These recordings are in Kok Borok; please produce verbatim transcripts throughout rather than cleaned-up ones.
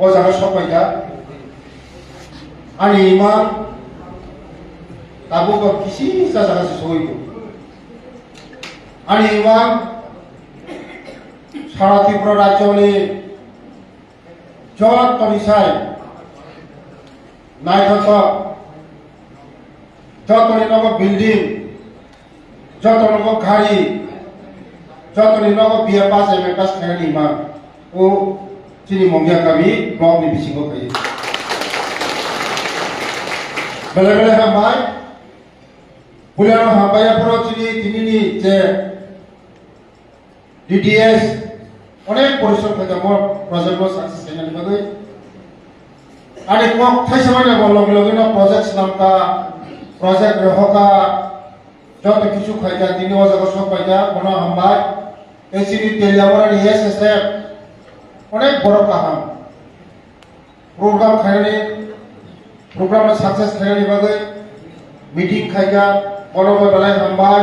O jaga sokpaikha. Ani imang tabukbo kisi sa jaga se sogwi tongo. Ani imang sara Tripura rajyoni jotoni sai naithotok, jotoni nogo building, jotoni nogo gari, jotoni nogo B A pass, M A pass khainani imang. O chini Mongia kami block ni bisingo khaio. Belai belai hambai. Puilano hambai aphuru chini tinini je D D S onek porishrom khaikha mo project no success khainani bagwi. Ani kok thaisa manya bo logi logi no project swnamkha, project rohokha, joto kichu khaikha, tini o jaga sok paikha, bono hambai. Tei chini Teliamurani S S F onek borok kaham program khainani, program no success khainani bagwi meeting khaikha, bono bo belai hambai.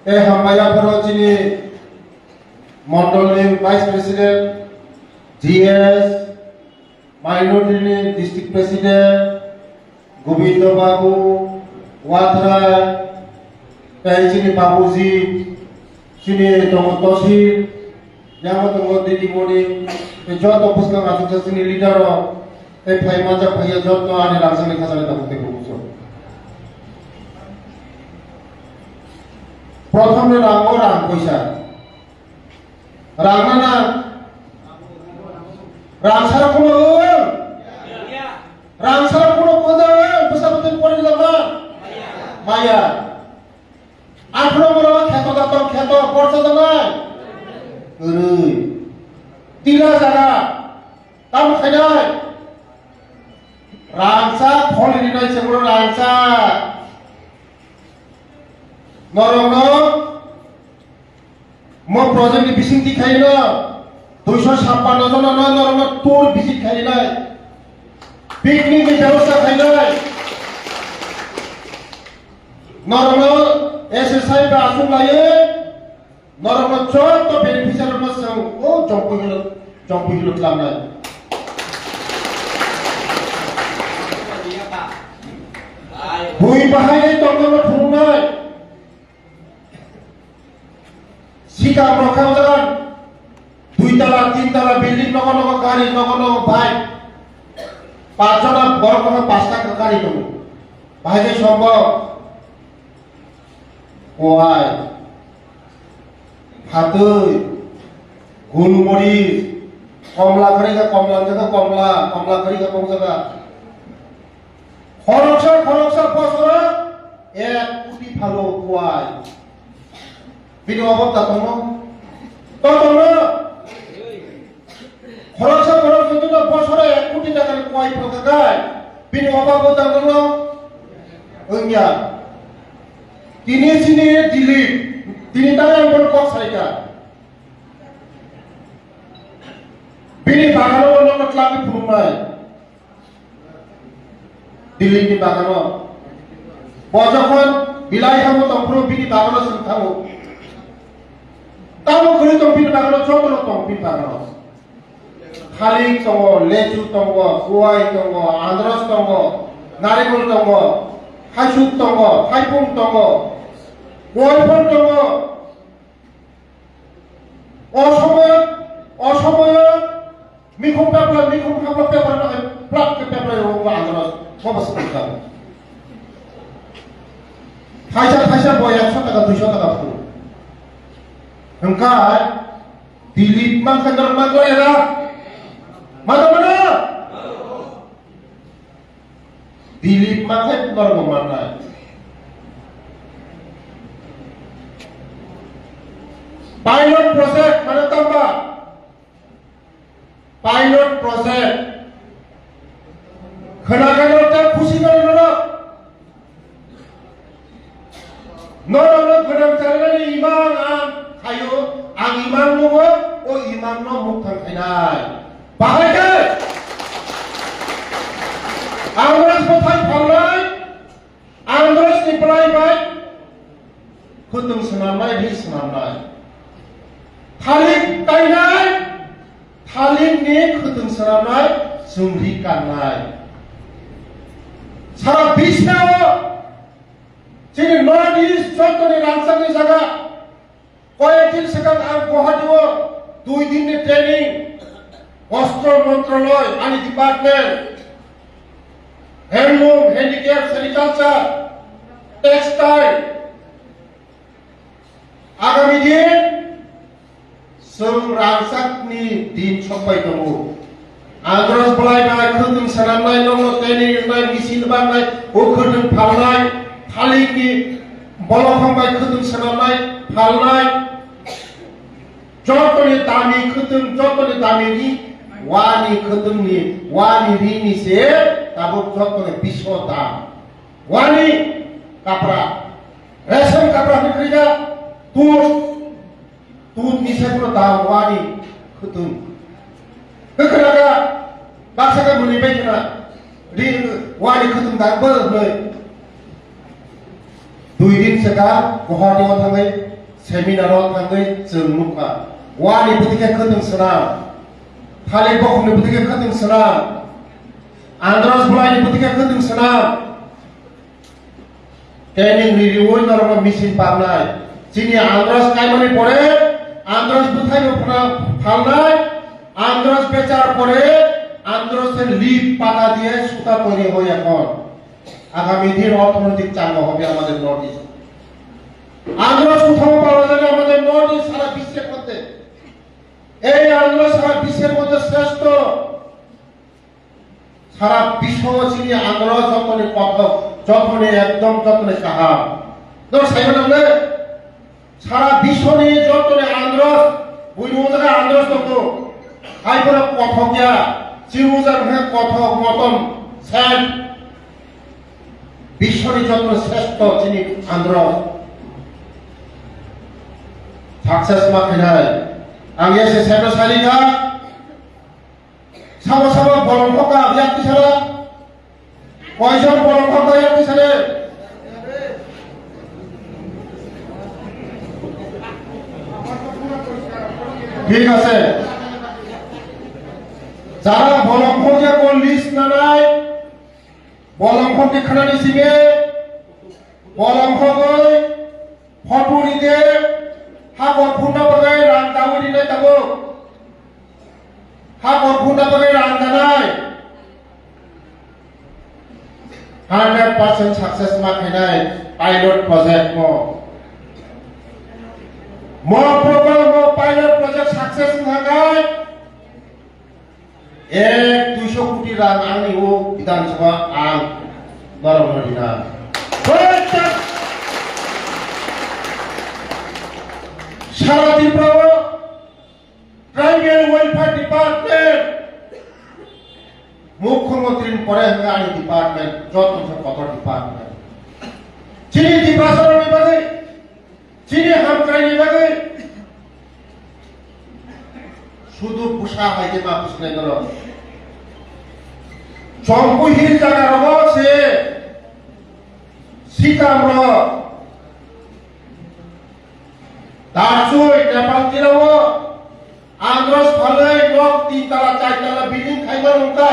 Tei hambai aphuru chini mondolni Vice President, G S, Minority ni District President, Gobindo Babu, Watrai, tei chini Babuji, chini tongo Tosil, yango tongo Didimoni, tei joto bwskang achukjak chini leader rok, tei phai manjak phaiya joto ani rangchakni khachangni tabuk tei kubui. Prothom ni rang o rang koisa. Rang na na? Rang sara kuno o? Rang sara kuno o da? Bwsa bwtwi pori da ma? Maya. Aphuru moro kheto da tong kheto porsa da nai? Rui. Tila sara. Tam khainai. Rangchak kholi rinai se boro rangchak. Norokno mo project ni bising tikhaino duiso sappanno jona no norokno tour visit khainai. Picnic ni bebosta khainai. Norokno S S I ba aswk laiwi. Norokno joto beneficiary rokno chwng o Jompuihilo, Jompuihilo tlangnai. Bui bahai tongmano phunuknai. Sikam rok khe o jaga dui tala, tin tala building, nogo nogo gari, nogo nogo bike. Pachjona borok rok pasta gari tongo. Bahai khe sombok. Kuai, phatwi, gulmoris, komla kwrwi khe komla, wngkha khe komla, komla kwrwi khe wngkha khe. Khoroksa, khoroksa bosoro ek koti phalo kuai. Bini obab ta tongo? To tongo? Khoroksa borok jotono bosoro ek koti takani kuai phal kha khai, bini obab bo tangwi wngya. Tini chini Dilip, tini tang ang bono kok sai kha. Bini bagano bono twlangwi phunuknai. Dilip ni bagano. Bo jokhon bilai thango tongphuru bini bagano chwng thango. Tamo kwrwi tong bini bagano, jotono tong bini bagano. Thalik tongo, lechu tongo, kuai tongo, andros tongo, narikul tongo, haisuk tongo, haipung tongo, kuaiphor tongo. O somoyo, o somoyo mikhum pepla, mikhum hapla pepla no hai plak ke pepla yo ko andros ko bas ka. Thaisa, thaisa bo ekso taka, duiso taka phu. Hwnkha Dilip mankha norok mangkha era. Mano mano. Dilip mankha norok mannai. Pilot project mane tamba? Pilot project. Khwnakhai norok ta khusi mani norok. Norokno gwnang chanani imang ang khaio, ang imang nungo, o imangno mukthang khainai. Bahai khe ang rang bwthai phalnai, ang rang ni bwlai bai khwtwng swnamnai, ri swnamnai. Thalik kainai, thalik Khwtwng swnamnai, chwngri kannai. Sara biswao chini North East jottoni rangchakni jaga, koyek din swkang ang Guwahati-o dui dinni training, Bostro Montroloy, ani department, handloom, handicraft, sericulture, textile, Agami din chwng rangchakni din sokpai tongo. Andros bwlai bai khwtwng swnamnai, nokno teni wngnai, machine barnai, o khwtwng phalnai, thalikni bolokhong bai khwtwng swnamnai, phalnai. Jotoni dami khwtwng, jotoni dami ri, wani khwtwngni, wani rini se tabuk jotoni biso dam. Wani kapra, ration kapra hwnwi khrijak, tut, tut ni se phano dam wani khwtwng. Kwkhwrang kha, baksa khe mwnwi bai khna, ri, wani khwtwng dam bo hwnwi. Dui din swkang Guwahati-o thangwi, seminar-o thangwi chwng nukha. Wani bwtwi khe khwtwng swnam, thalik bokhokni bwtwi khe khwtwng swnam, andros bwlaini bwtwi khe khwtwng swnam. Training ririui norokno machine parnai. Chini andros kaimani pore andros bwthaino phna-, phalnai, andros bechar pore andros se leaf pata diye suta toiri hoi ekhon. Agami din orthonoitik changa hobe amader North East. Andros kothao pawa jani amader North East sara biswer moddhe. Ei andros sara biswer moddhe shrestho. Sara biswo chini andros jotoni kothok, jotoni ekdom jotoni kaham. Norok sai mano le? Sara biswoni jotoni andros, buini o jaga andros tongo. Hai bono kothok ya, chini o jaga hwnkhe kothok, motom, sen. Biswoni jotoni shrestho chini andros. Success ma khainai. Ang ya se seno sari kha. Sabo sabo bolong hokha yak tisala. Koijon bolong hokha yak tisale. Thik ase. Jara bolong hokya ko list nanai. Bolong hokya khanani simi. Bolong hokoi. Photo ride, hakor phunna bagwi rang dawi rinai tabuk. Hakor phunna bagwi rang danai. Hundred percent success ma khainai pilot project mo. Mo program mo pilot project success wngkha khe Ek duiso koti rang ani o Bidhan Sabha ang norok no rina. Sara Tripura o Tribal Welfare Department, Mukhyamantri ni pore hwnga ani department, joto se kotor department. Chini Tiprasa rok ni bagwi Chini hamkraini bagwi sudu bwsa hai khe ma bwsnai norok. Chompuihil jaga rogo se sikam rok Darchoi Nepal tirao andros phalwi nok tin tala char tala building khaima rwngkhe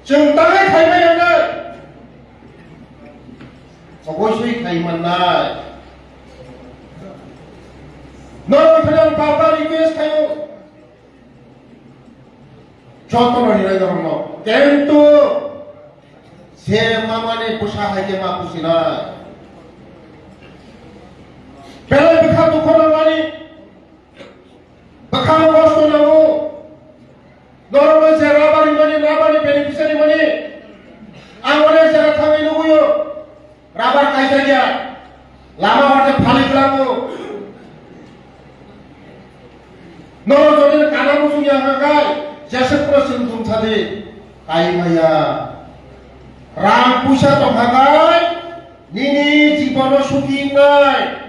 chwng tangwi khaimai rwnai. Obosoi khai mannai. Norok phano ang papa request khaio. Jotono rinai norokno. Kintu se mamani bwsa hai khe ma businai. Belai bwkha dukho nangmani. Bwkhano kosto nango. Norokno je rubber ni mani, rubber ni beneficiary mani. Ang onek jaga thangwi nuguyo. Rubber kaijak ya. Lama hor je phali glango. Norok jodi kana muchung ya hwnkha khai, jesa phano chwng thum thadi. Kai maya. Rang puisa tongkha khai, nini jibono sugi wngnai.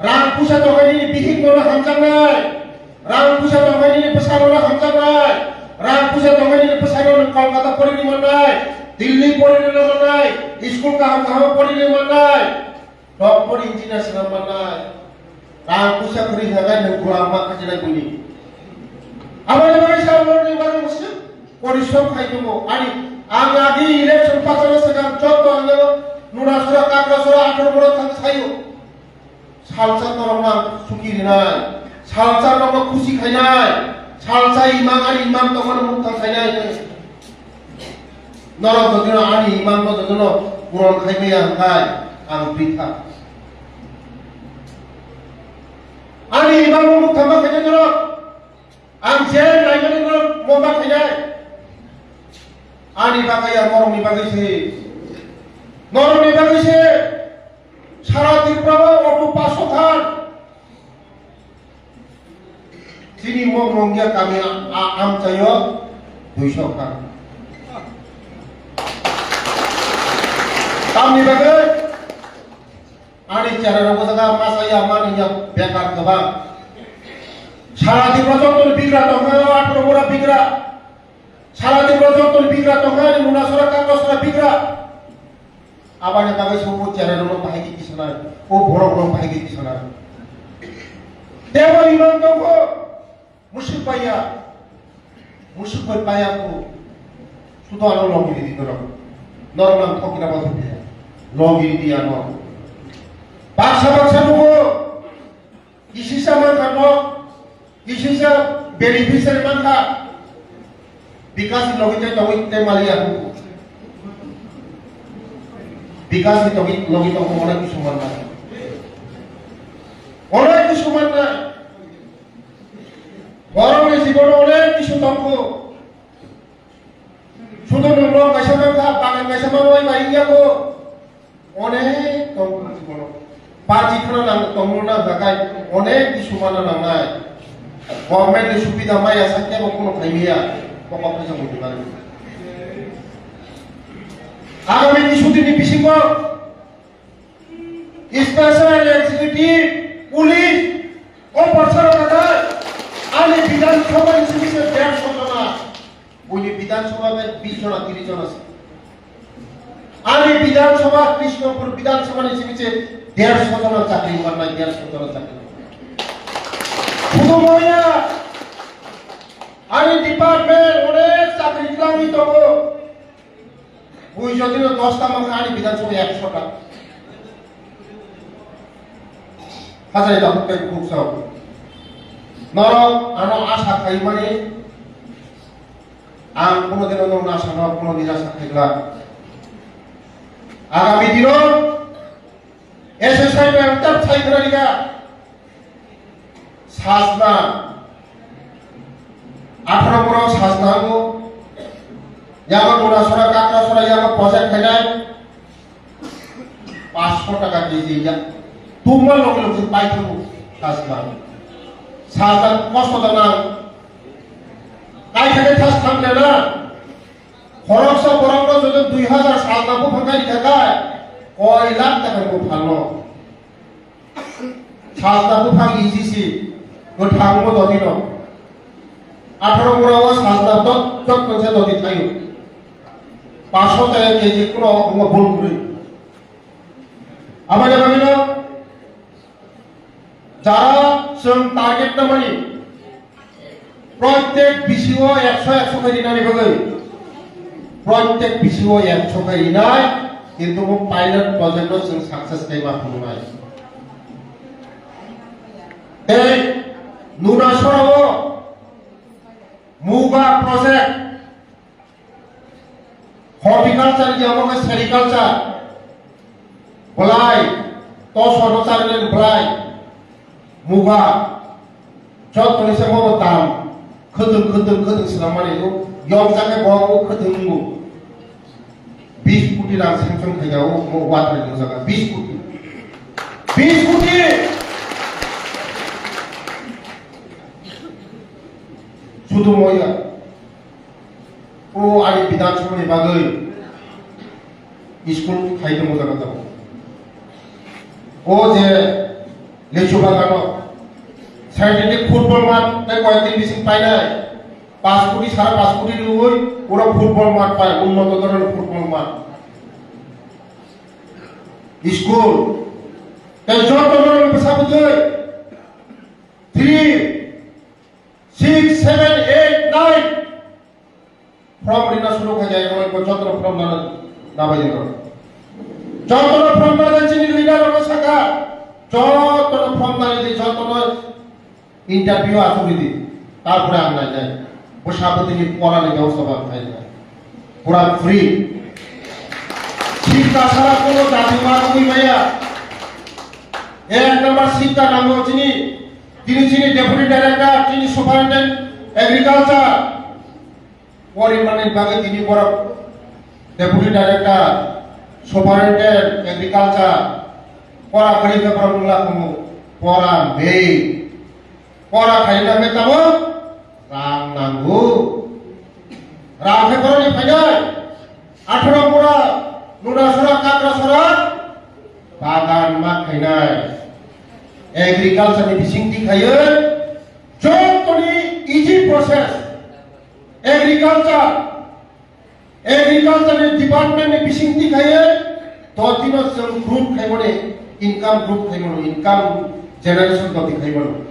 Rang puisa tongkha nini bihik nono hamjaknai. Rang puisa tongkha nini bwsa nono hamjaknai. Rang puisa tongkha nini bwsa nono Kolkata porini mannai. Delhi porini mannai. School kaham kaham porini mannai. Doctor engineer swnam mannai. Rang puisa kwrwi hwnkhai nwng bulam ma khatinai buini. Aboni bagwi sa norni bagwi Porishrom khai tongo. Ani ang agi election pachalo swkang jotto ang Nunasora, Kakrasora, Athorpura thang sayo. Salsa norok nang suki rinai, salsa norok khusi khainai, salsa imang ani imang tongmani mukthang khainai. Norok jotono ani imang no jotono puron khai maya hwnkhe ang britha. Ani imang no mukthang ma khainai norok. Ang je naimani norok moma khainai. Ani bagwi ya norokni bagwi se. Norokni bagwi se. Sara Tripura o auto paso khan. Chini mo Mongya kami a, a, amchaio duiso khan. Tamni bagwi Ani chera rok bwsaka masa ya mani ya bekar kwbang. Sara Tripura joto ni bigra tongkha, Athorpura bigra. Sara Tripura joto ni bigra tongkha, ani Nunasora, Kakrasora bigra. Abani bagwi se o chera rok bahai khe kisanai, o borok rok bahai khe kisanai. Tebo imang tongkho. Musuk paya, musuk bai paya ko, sudo ano logi ridi norok, norok nang thokina bo thokya, logi ridi ano. Baksa baksa nugo, kisisa mankha no, kisisa beneficiary mankha, bikas ni logi tei tongwi tei maliya hugo. Bikas ni tongwi logi tongwi onek kisu manna, onek kisu manna. Borokni jibono onek kisu tongkho. Sudu nwng nok kaisa mankha, bagan kaisa manwi bai wngya kho. Onek tongkho jibono. Party kheno nang tongmano nang jakai, onek kisu mana nangnai. Government ni subida maya sa kebo kheno khaimaya. Kokok khaisa mudi mani. Agami kisu dini bisingo Special Executive Police o bwsarok khatai ani Bidhan Sabha ni simi se dersho jona, buini Bidhan Sabha bai bish jona, tirish jona se. Ani Bidhan Sabha, Krishnapur Bidhan Sabha ni simi se dersho jona chakri mannai, dersho jona chakri mannai. Sudu moya ani department onek chakri kwlangwi tongo. Bui jodi no dosta mankha ani Bidhan Sabha ekshota. Hajai da hukkai buksa. Norok ano asa khaimani ang kono dino norok asa no kono nirasa khaigla. Agami dino S S I bai ang tak sai khna rikha. Sajna. Atharo borok sajna ango. Yago Nunasora, Kakrasora, yago project khainai. Panchsho taka K G ya. Tungma logi logi pai thango sajna. Sajna kosto da nang. Kai thangwi thas thang lena. Khoroksa borokno jodi dui hajar sajna buphang kari khakai, koi lakh taka buphangno. Sajna buphang E G C, kwthangbo dotino. Atharo mura o sajna dot, dot kwnsa doti thaio. Panchsho taka K G kuno omo bul kwrwi. Aboni bagwino Jara chwng target namani, prottek B C O ekso ekso khe rinani bagwi, prottek B C O ekso khe rinai, kintu bo pilot project no chwng success khe ma phunuknai. Tei Nunasora o Muga project, horticulture ni amo khe sericulture, belai, toso no charwknani belai, muga, jotoni se bobo dam, khwtwng, khwtwng, khwtwng swlangmani, yokjak khe bo bo khwtwng wngo. Bis koti rang sanction khaida o, o water ni jaga, bis koti. Bis koti! Sudu moya. O ani Bidhan Sabha ni bagwi school khai tongo jaga jaga. O je Lechu Bagano synthetic football math tei koyekdin bising painai. Panch koti, sara panch koti rwui oro football math pai, unnoto dhoronor football math. School tei joto norok bwsa bwtwi three, six, seven, eight, nine. Rok hai jai rok ko joto no from na na bai jai rok. Joto no from na jai chini leader rok saka. Joto no from na jai joto no interview asuk di. Tarpore ang nai jai. Bo sabotini pora ni bebosta ba khai jai. Pura free. Sikka sara kono jati ma koi maya. Ek number sikka nango chini. Tini chini deputy director, chini superintendent agriculture. Porimani bagwi tini borok Deputy Director, Superintendent Agriculture, pora kwrwi khe borok wngla khumu, pora mei. Pora khaina khe tamo rang nango. Rang khe borokni phainai. Atharo pora, nuna sora, kakra sora, bagan ma khainai. Agriculture ni bising ti khaiwi, jotoni easy process. Agriculture, agriculture ni department ni bising ti khaiwi, dotino chwng group khaimani, income group khaimano, income generation doti khaimano.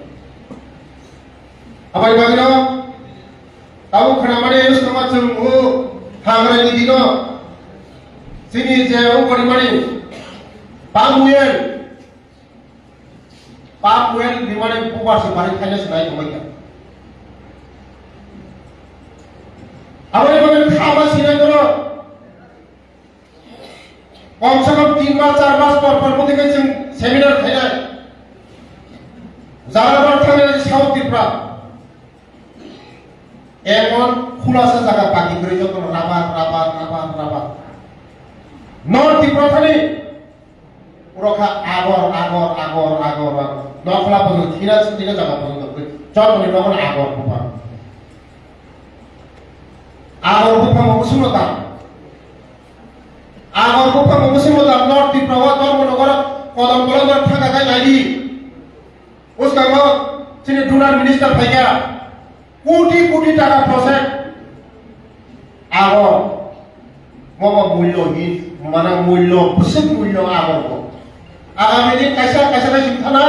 Abai bagino, tabo khnamani use tongma chwng o hagra ni dino, chini je o porimani, palm oil, Palm oil rimani bubar se bari thaile se nai tongbai kha. Abo ni bagwi kha ba sinai toro. Kom se kom tin mas, char mas por por mudi kai chwng seminar khainai. Jara bar thangnai South Tripura. Emon khulasa jaga baki kwrwi jotono rabar, rabar, rabar, rabar. North Tripura thani puro kha agor, agor, agor, agor, agor. Nokhla pojong thina thina jaga pojong kwrwi. Jotoni nokhla agor buphang. Agor buphang bo sumro ta. Agor buphang bo sumro ta. North Tripura o Dharmanagar kodom kolom thangka kai naidi. Bwskango chini donor minister phaikha, koti koti taka project abo mobo mulyo hin, mane mulyo, bwswk mulyo abo rwgo. Agami din kaisa kaisa bai sing thana,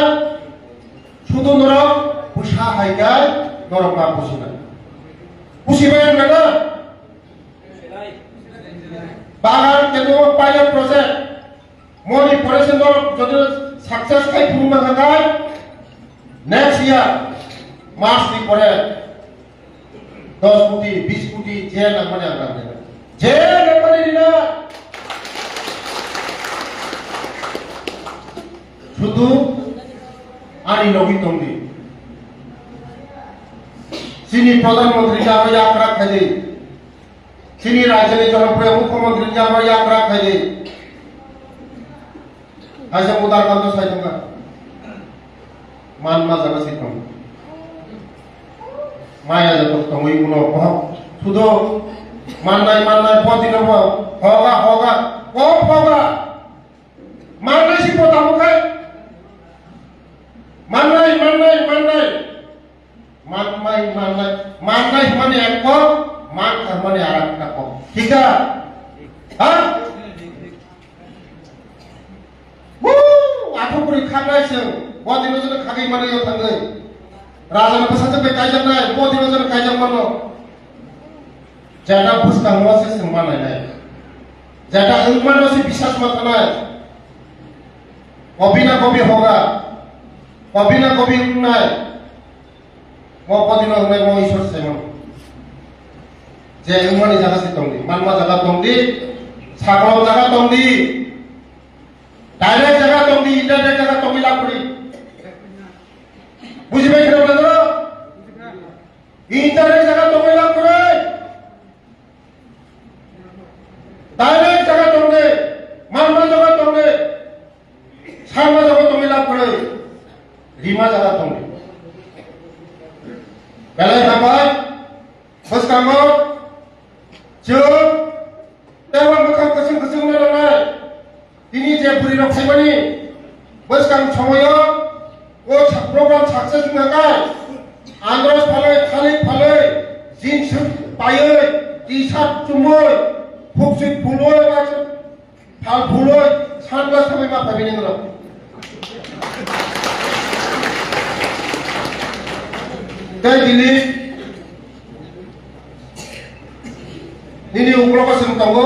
sudu norok bwsa hai kai norok ma bujina. Bujibai ang nana? Bagan kebo pilot project. Moni pore se norok jodi success khai phuru mangkha khai, next year March ni pore dos koti, bis koti je nangmani ang rang rina. Je nangmani rina. Sudu ani logi tongdi. Chini Pradhan Mantri ja yakra khaidi. Chini rajyoni jonopriyo mukhyamantri ni abo yakra khaidi. Kaisa udar kanto sai tongkha. Man ma jaga si tong. Maya jaga tongwi uno bohok. Sudo mannai mannai bodino bo hoga hoga. Kom hoga. Mannai si bo tamo khai. Mannai, mannai, mannai. Manmai, mannai, mannai hwnmani ek kok, mankha hwnmani ar ekta kok. Thik da? Ha? Woo! Athuk kwrwi khanai chwng. Bo dino jono khagwi manwi o thangwi. Raja ni bwsajwk bai kaijaknai, bo dino jono kaijak mano. Jeta bwskango se chwng manainai. Jeta wngmano se bisas ma thanai. Kobi na kobi hoga. Kobi na kobi wngnai. Mo podi no wngnai mo Isor se mano. Je wngmani jaga se tongdi. Manma jaga tongdi. Sakol jaga tongdi. Direct jaga tongdi. Indirect jaga tongdi lapri. Bujibai kheno bendro? Indirect jaga tongwi lab kwrwi. Direct jaga tongwi, manma jaga tongwi, sanma jaga tongwi lab kwrwi, rima jaga tongwi. Belai hambai, bwskango chwng Tei o mwkhang kwchwng kwchwng no rwnai. Tini je bwrwi rok phaimani bwskang somoio o sa-, program success wngkha khe andros phalwi, khalik phalwi, jeans paiwi, T-shirt chumui, khukchwi phulwi, phal phulwi, sunglass thamwi ma phaimani wngkha. Tei tini, Nini uklogo chwng tongo,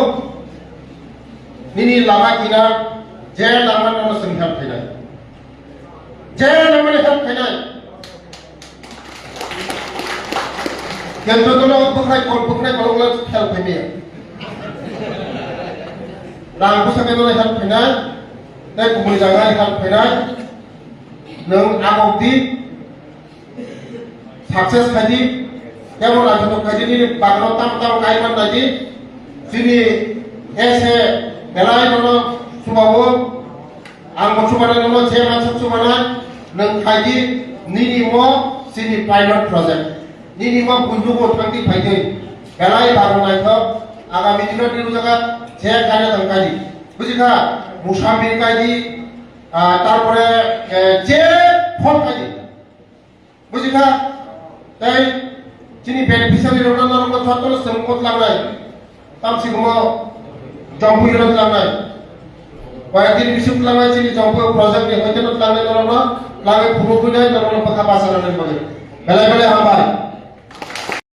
nini lama kinar, je lama nono chwng help khainai. Je lama ni help khainai. Kendro tono bwkhai kol bwkhnai kolokno help khaimaya. Rang bwsakhe nono help khainai, tei kubui jaga help khainai. Nwng agok di, success khaidi, tebo naithotok khaidi, nini bagno tam tam kaiman naidi, chini ese belai nono chubawo, ang bo chubana nono je mansa chubana, nwng khaidi, nini mo chini pilot project, nini mo buibugo thangdi phaidi, belai bagno naithok, agami dino nini jaga je khaina thang khaidi, bujikha, Mosambik khaidi, ah, tarpore, eh, je phone khaidi. Bujikha, tei chini beneficiary rokno norokno jotono chwng kwtlangnai. Tamsikomo Jompuino tlangnai. Koyekdin bising tlangnai chini Jompuio project ni hoiteno tlangnai norokno, tlangwi phunukgwinai norokno bwkha bachanani bagwi. Belai belai hambai.